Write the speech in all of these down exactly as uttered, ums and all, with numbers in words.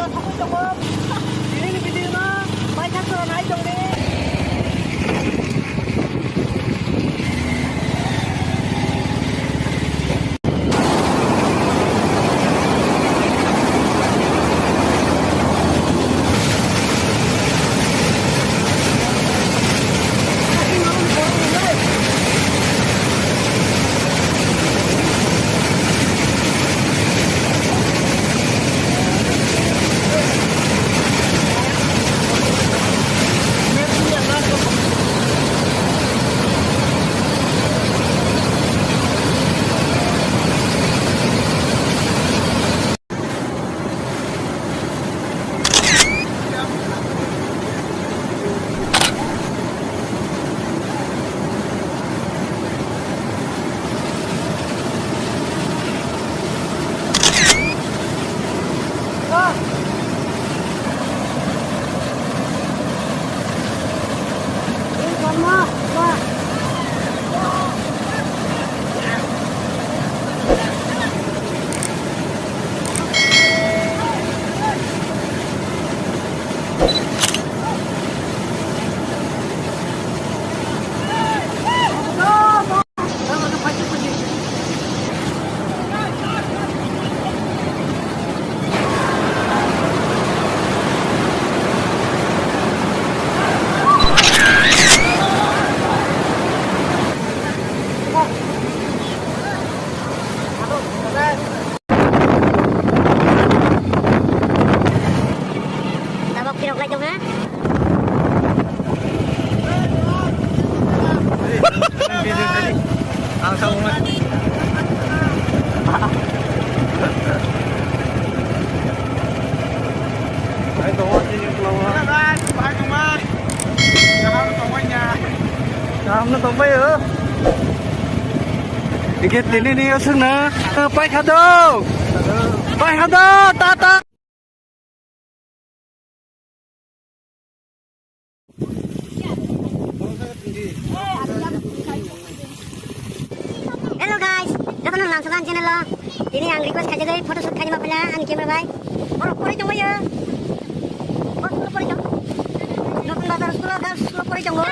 Tini ni video no paithak sora nai tongdi. Tabok tirok lai tong ha. Ang sa unga. Ai, tong wa, sini pulau wa. Kaham no tongbai o. Ike tini ni aswk na. Pai khado. Pai khado. Tata. Hello guys, jotono nang saban channel o. Tini ang request khaijagwi photoshoot khaima phaila ani camera bai. Borok poroi tongbaio. Borok poroi tong. Notun Bazar school o, girls school o poroi tongo.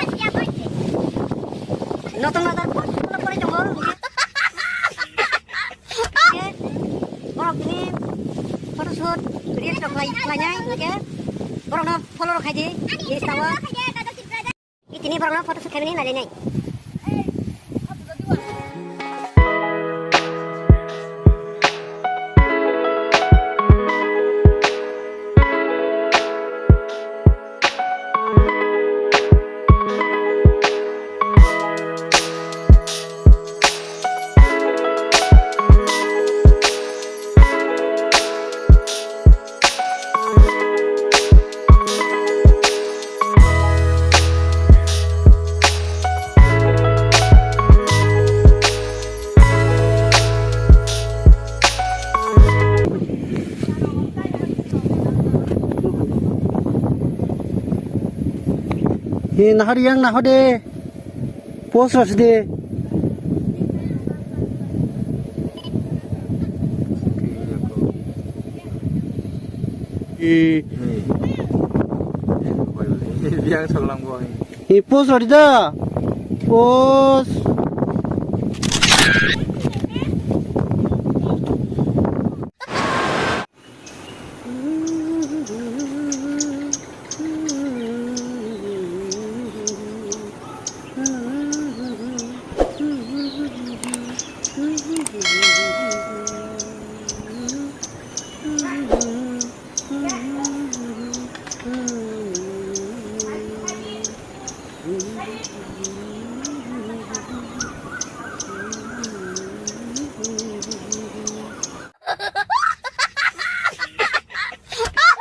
Notun Bazar school o poroi tongo. Borok tini photoshoot, reels rok khlai, khlainai, hwnkhe borokno follow rok khaidi, Insta o. Tini borokno photoshoot khaimani nailainai. He, nahar yang nahode. Post rasi de. E. Biang solang bo. He, post rasi da. Post.